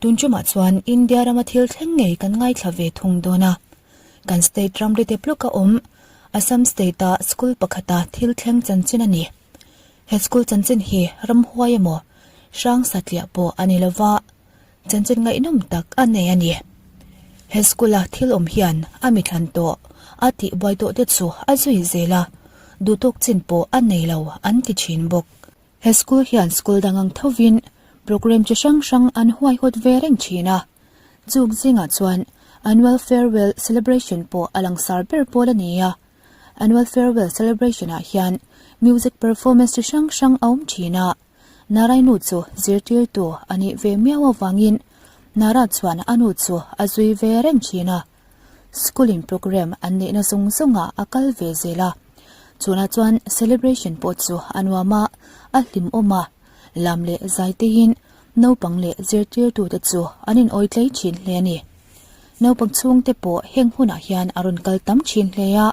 Tun tumah chuan India rama thil thleng ngei kan ngaithla ve thung dawn a. Kan state ramri te pluka awm Assam state-a school pakhata thil thleng chanchin a ni. He school chanchin hi ramhuai emaw hrang satliah pawh a ni lova, chanchin ngaihnawm tak a nei a ni. He school-a thil awm hian a mithlan tawh a tihbuai tawh te chu a zui zel a, duhtawk chin pawh a nei lo an ti thin bawk. He school hian school dang ang thovin programme chi hrang hrang an huaihawt ve reng thin a, chuk zingah chuan Annual Farewell Celebration pawh a langsar ber pawl a ni a. Annual Farewell Celebration ah hian music performance chi hrang hrang a awm thin a, Narainu chu zirtirtu a nih ve miau avangin Nara chuan a nu chu a zui ve reng thin a. School in programme an neihna zawng zawngah a kal ve zel a, chunah chuan celebration pawh chu a nuam a, a hlimawm a, lam leh zai teiin naupang leh zirtirtute chu an inawi tlei thin hle a ni. Naupang chhungte pawh heng hunah hian a rawn kal tam thin hle a,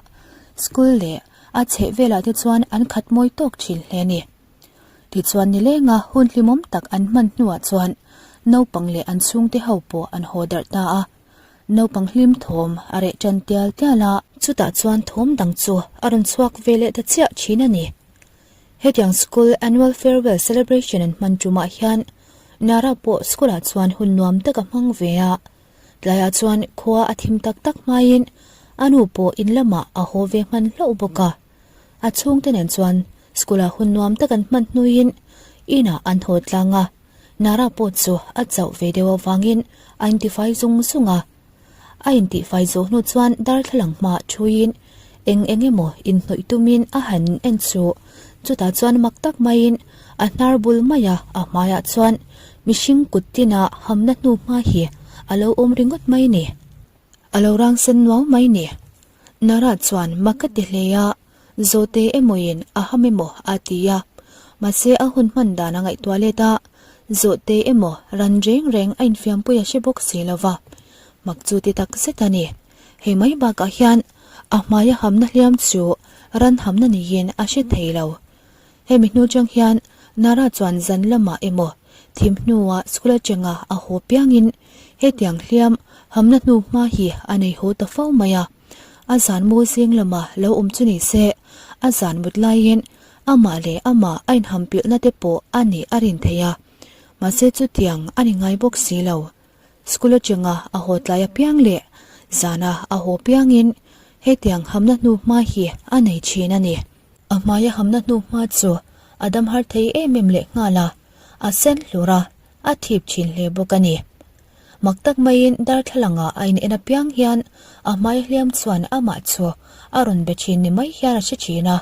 school leh a chhehvelah te chuan an khat mawi tawk thin hle a ni. Tichuan nilenga hun hlimawm tak an hman hnuah chuan naupang leh an chhungte ho pawh an haw darh ta a. Naupang hlim thawm a reh tan tial tial a. Chutah chuan thawm dang chu a rawn chhuak ve leh ta chiah thin a ni. Hetiang school annual farewell celebration an hman tumah hian Nara pawh school ah chuan hun nuam tak a hmang ve a. Tlaiah chuan khua a thim tak tak hmaiin a nu pawh in lamah a haw ve hman hlauh bawk a. A chhungte nen chuan school ah hun nuam tak an hman hnuin inah an haw tlang a. Nara pawh chu a chauh ve deuh avangin a intifai zung zung a. A intihfai zawh hnu chuan darthlalang hmaah thuiin eng eng emaw inhnawih tumin a han en chu. Chutah chuan mak tak maiin a hnar bul mai a, a hmaiah chuan mihring kut tina hamna hnu hma hi a lo awm ringawt mai ni. A lo rang sen nuau mai ni. Nara chuan mak ka ti hle a. Zawhte emawin a ham emaw a ti a, mahse a hun hman dan a ngaihtuah let a, zawhte emaw ran reng reng a infiampui a hre bawk si lo va, mak chu ti tak zet a ni. Hei mai bakah hian a hmaia hamna hliam chu ran hamna niin a hre thei lo. Hemi hnu chang hian Nara chuan zan lamah emaw thim hnuah school atanga a haw piangin hetiang hliam hamna hnu hma hi a nei haw ta fo mai a. A zan mu zing lama lo awm chu ni se, a zan mut laiin amah leh amah a inhampilhna te pawh a nih a rin thei a. Mahse chutiang a ni ngai bawk si lo. School atanga a haw tlai apiang leh zana a haw piangin hetiang hamna hnu hma hi a nei thin a ni. A hmaia hamna hnu hma chu a dam har thei em em leh nghal a, a sen hlur a, a thip thin hle bawk a ni. Mak tak maiin darthlalangah a in en apiang hian a hmai hliam chuan amah chu a rawn be thin ni mai hian a hre thin a,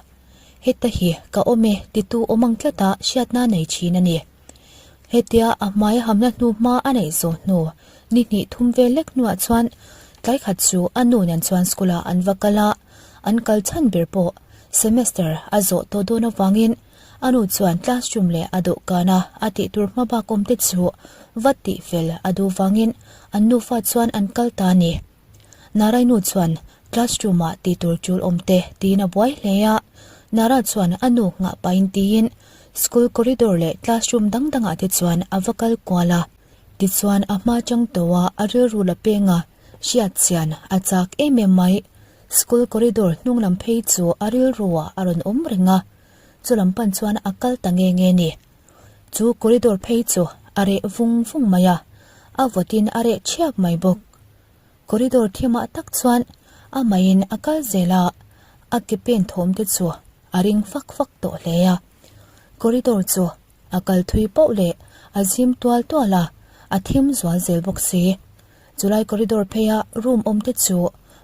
heta hi ka awm e titu awm ang tlata hriatna nei thin a ni. Hetia a hmai hamna hnu hma a neih zawh hnu ni hnih thum vel lek hnuah chuan tlai khat chu a nu nen chuan school ah an va kal a, an kal chhan ber pawh semester a zawh tawh dawn avangin A nu chuan classroom leh a dawhkana a tih tur hma bak awm te chu va tih fel a duh vangin an nufa chuan an kal ta a ni. Narai nu chuan classroom ah tih tur tul awm te tiin a buai hle a, Nara chuan a nu nghah pahin tiin school corridor leh classroom dang dangah te chuan a va kal kual a. Tichuan a hma chang tawh a a rilru la peng a, hriat chian a chak em em mai. School corridor hnung lam phei chu a rilru ah a rawn awm reng a. Chu lam pan chuan a kal ta nge nge ni. Chu corridor phei chu a reh vung vung mai a, a vawtin a reh thiap mai bawk. Corridor thimah tak chuan a maiin a kal zel a, a ke pen thawm te chu a ring fak fak tawh hle a. Corridor chu a kal thui pauh leh a zim tual tual a, a thim zual zel bawk si. Chulai corridor pheia room awm te chu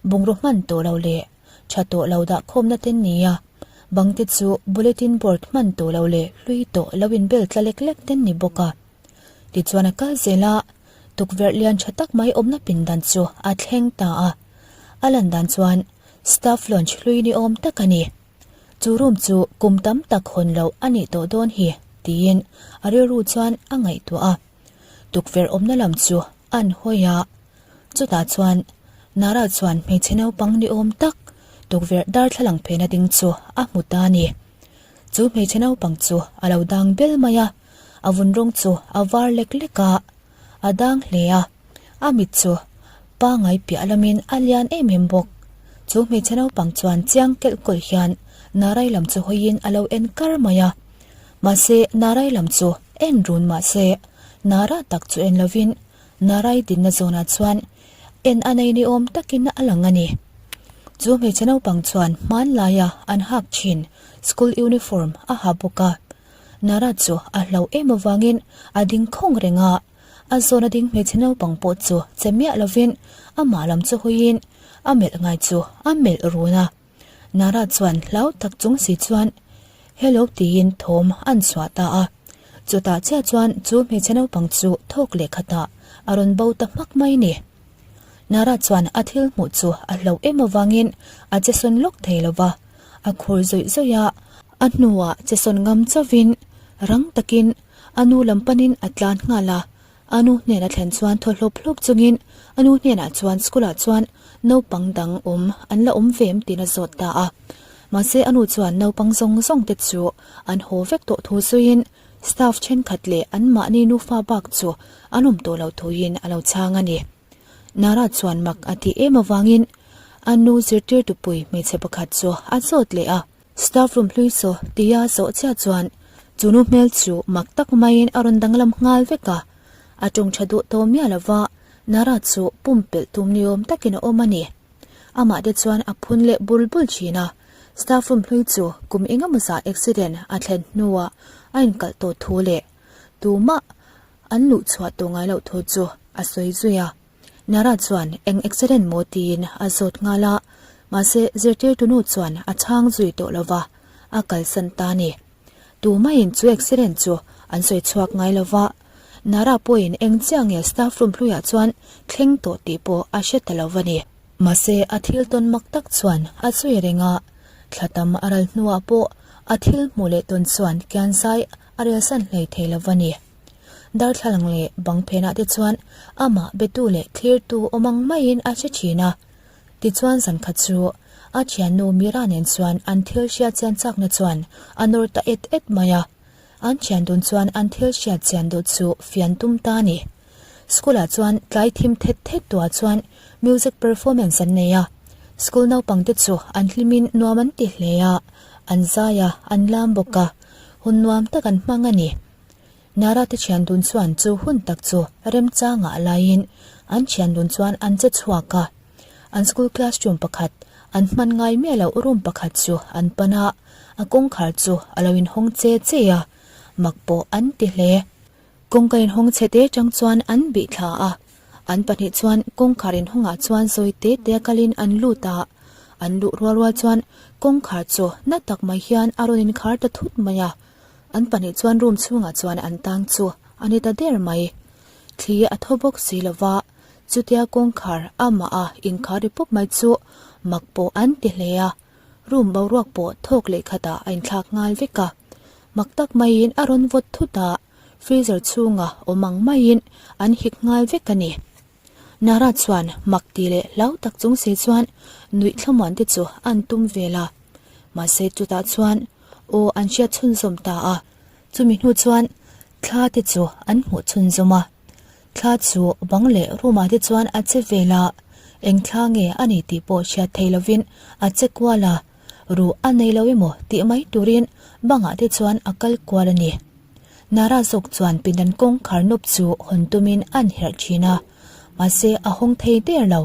bungraw hman tawh lo leh tha tawh lo dah khawmna te nia, bang te chu bulletin board hman tawh lo leh hlui tawh lo inbel tla lek lek te ni bawk a. Tichuan a kal zel a, tukverh lian tha tak mai awmna pindan chu a thleng ta a. A lan dan chuan staff lounge hlui ni awm tak a ni. Chu room chu kum tam tak hawn loh a nih tawh dawn hi tiin a rilru chuan a ngaihtuah a. Tukverh awmna lam chu an hawi a. Chutah chuan Nara chuan hmeichhe naupang ni awm tak tukverh darthlalang phena ding chu a hmu ta a ni. Chu hmeichhe naupang chu a lo dang bel mai a, a vun rawng chu a var lek lek a. A dang hle a, a mit chu pangai piah lamin a lian em em bawk. Chu hmeichhe naupang chuan chiang kelh kawlh hian Narai lam chu hawiin a lo en kar mai a. Mahse, Narai lam chu en run mahse, Nara tak chu en lovin Narai dinna zawnah chuan en a nei ni awm takin a lang a ni. Chu hmeichhe naupang chuan hmanlaia an hak thin school uniform a ha bawk a. Nara chu a hlauh em avangin a ding khawng reng a, a zawn a ding hmeichhe naupang pawh chu che miah lovin amah lam chu hawiin a melh ngai chu a melh run a. Nara chuan hlau tak chung si chuan Hello tiin thawm an chhuah ta a. Chutah chiah chuan chu hmeichhe naupang chu thawk leh khatah a rawn bo ta hmak mai ni. Nara chuan a thil hmuh chu a hlauh em avangin a che sawn lawk thei lo va, a khur zawih zawih a, a hnuah che sawn ngam chauhin rang takin a nu lam panin a tlan nghal a, A nu hnena thlen chuan thaw hlawp hlawp chungin a nu hnenah chuan school ah chuan naupang dang awm an la awm ve em tiin a zawt ta a. Mahse a nu chuan naupang zawng zawng te chu an haw vek tawh thu sawiin staff thenkhat leh anmahni nufa bak chu an awm tawh loh thuin a lo chhang a ni. Nara chuan mak a tih em avangin a nu zirtirtupui hmeichhe pakhat chu a zawt leh a. Staff room hlui saw tia zawh chiah chuan chu nu hmel chu mak tak maiin a rawn danglam nghal vek a, a tawng tha duh tawh miah lova Nara chu pumpelh tum ni awm takin a awm a ni. Amah te chuan a phun leh bul bul thin a, staff room hlui chu kum engemaw zah accident a thlen hnuah a inkalh tawh thu leh tumah an luh chhuah tawh ngai loh thu chu a sawi zui a. Nara chuan eng accident maw tiin a zawt nghal a, mahse zirtirtu nu chuan a chhang zui tawh lo va, a kalsan ta a ni. Tumaiin chu accident chu an sawi chhuak ngai lo va, Nara pawhin eng chiah nge staff room hluiah chuan thleng tawh tih pawh a hre ta lo va ni. Mahse a thil tawn mak tak chuan a zui reng a, thla tam a ral hnuah pawh a thil hmuh leh tawn chuan kianzai a relsan hlei thei lo va ni. Darthlalang leh bang phenah te chuan amah betu leh thlirtu awm ang maiin a hre thin a. Tichuan zankhat chu a thiannu Mira nen chuan an thil hriat chian chakna chuan a nawr ta et et mai a. An thian dun chuan an thil hriat chian duh chu fian tum ta a ni. School ah chuan tlai thim thet thet tuah chuan music performance an nei a. School naupang te chu an hlimin nuam an ti hle a, an zai a, an lam bawk a, hun nuam tak an hmang a ni. Nara te thian dun chuan chu hun tak chu remchangah laiin an thian dun chuan an che chhuak a. An school classroom pakhat, an hman ngai miah loh room pakhat chu an pan a, a kawngkhar chu a lo inhawng che che a, mak pawh an ti hle. Kawngka inhawng chhe te tang chuan an bih thla a, an pahnih chuan kawngkhar inhawngah chuan zawi te te a kalin an lut a, an luh rual rual chuan kawngkhar chu na tak mai hian a rawn inkhar ta thut mai a. An pahnih chuan room chhungah chuan an tang chu a ni ta der mai. Thli a thaw bawk si lo va, chutia kawngkhar amah a inkhar ri pawp mai chu mak pawh an ti hle a, room boruak pawh thawk leh khatah a inthlak nghal vek a. Mak tak maiin a rawn vawt thut a, freezer chhunga awm ang maiin an hik nghal vek a ni. Nara chuan mak ti leh hlau tak chung si chuan nuih thlamuan te chu an tum vel a, mahse chutah chuan aw an hriat chhunzawm ta a, chumi hnu chuan thla te chu an hmuh chhunzawm a, thla chu bang leh room ah te chuan a che vel a, eng thla nge a ni tih pawh hriat thei lovin a che kual a, ruh a nei lo emaw tih mai turin bangah te chuan a kal kual a ni. Nara zawk chuan pindan kawngkhar nawp chu hawn tumin an herh thin a, mahse a hawng thei der lo.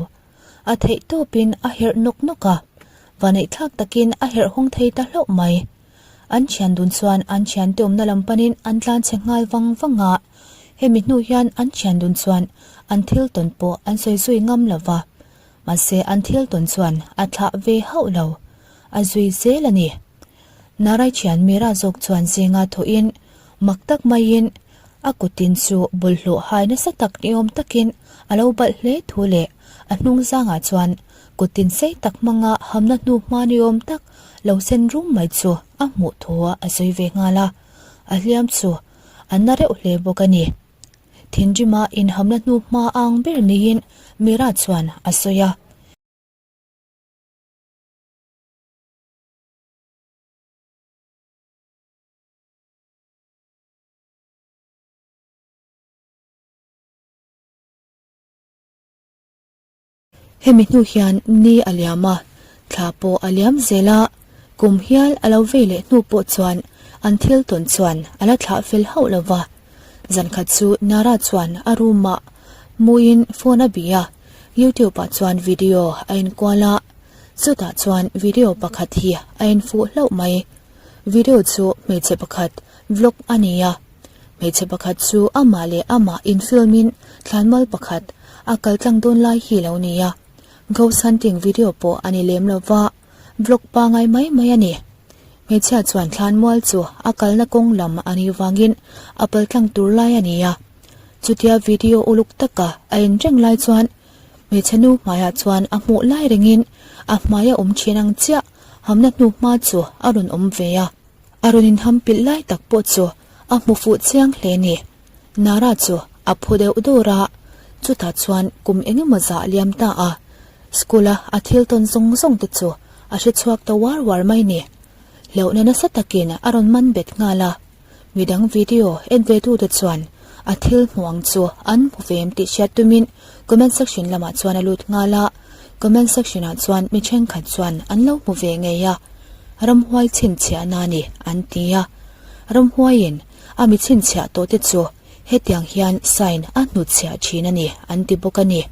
A theih tawpin a herh nawk nawk a, vaneihthlak takin a herh hawng thei ta hlauh mai. An thian dun chuan an thiante awmna lam panin an tlan chhe nghal vang vang a, hemi hnu hian an thian dun chuan an thil tawn pawh an sawi zui ngam lo va, mahse an thil tawn chuan a thlah ve hauh lo, a zui zel a ni. Narai thian Mira zawk chuan zinga thawhin mak tak maiin a kutin chu bawlhhlawh hai nasa tak niawm takin a lo balh hle thu leh a hnung zangah chuan kutin sei tak hmanga hamna hnu hma niawm tak lo sen rum mai chu a hmuh thu a sawi ve nghal a, a hliam chu a na reuh hle bawk a ni. Thinrima inhamna hnu hma ang ber niin Mira chuan a sawi a. Hemi hnu hian ni a liam a, thla pawh a liam zel a, kum hial a lo vei leh hnu pawh chuan an thil tawn chuan a la thlah fel hauh lo va. Zankhat chu Nara chuan a room ah muin phone a bih a, YouTube ah chuan video a inkual a, chutah chuan video pakhat hi a infuh hlauh mai. Video chu hmeichhe pakhat vlog a ni a, hmeichhe pakhat chu amah leh amah in film in thlanmual pakhat a kal tlang dawn lai hi lo ni a, ghost hunting video pawh a ni lem lo va, vlog pangai mai mai a ni. Hmeichhia chuan thlanmual chu a kalna kawng lam a nih vangin a pal tlang tur lai a ni a, chutia video uluk taka a en reng lai chuan hmeichhe nu hmaiah chuan a hmuh lai rengin a hmai a awm thin ang chiah hamna hnu hma chu a rawn awm ve a. A rawn inham pilh lai tak pawh chu a hmu fuh chiang hle ni. Nara chu a phu deuh dawr a, chutah chuan kum eng emaw zah liam ta a, school a a thil tawn zawng zawng te chu a hre chhuak ta uar uar mai ni. Hlauhna nasa takin a rawn man bet nghal a. Midang video en ve tute chuan a thil hmuh ang chu an hmu ve em tih hriat tumin comment section lamah chuan a lut nghal a, comment section ah chuan mi thenkhat chuan an lo hmu ve ngei a, ramhuai chhinchhiahna a ni an ti a, ramhuaiin a mi chhinchhiah tawh te chu hetiang hian sign a hnutchhiah thin a ni an ti bawk a ni.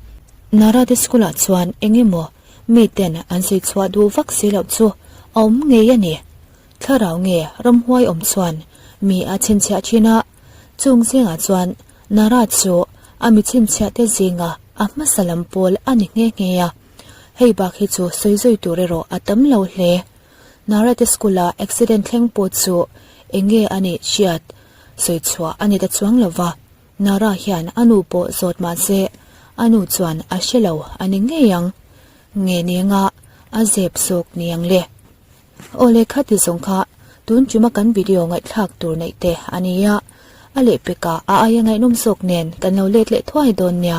Nara te school ah chuan eng emaw miten an sawi chhuah duh vak si loh chu a awm ngei a ni. Thlarau nge ramhuai awm chuan mi a chhinchhiah thin a, chung zingah chuan Nara chu a mi chhinchhiah te zinga a hmasa lam pawl a ni nghe nghe a. Hei bak hi chu sawi zui tur erawh a tam lo hle. Nara te school a accident thleng pawh chu eng nge a nih hriat sawi chhuah a ni ta chuang lo va, Nara hian a nu pawh zawt mah se a nu chuan a hre lo a ni ngei ang. Nge nenga a zep zawk ni ang le. Aw le khati zawng kha tun tuma kan video ngaihthlak tur neih te a nia, a lehpekah a aia ngaihnawm zawk nen kan lo let leh thuai dawn nia.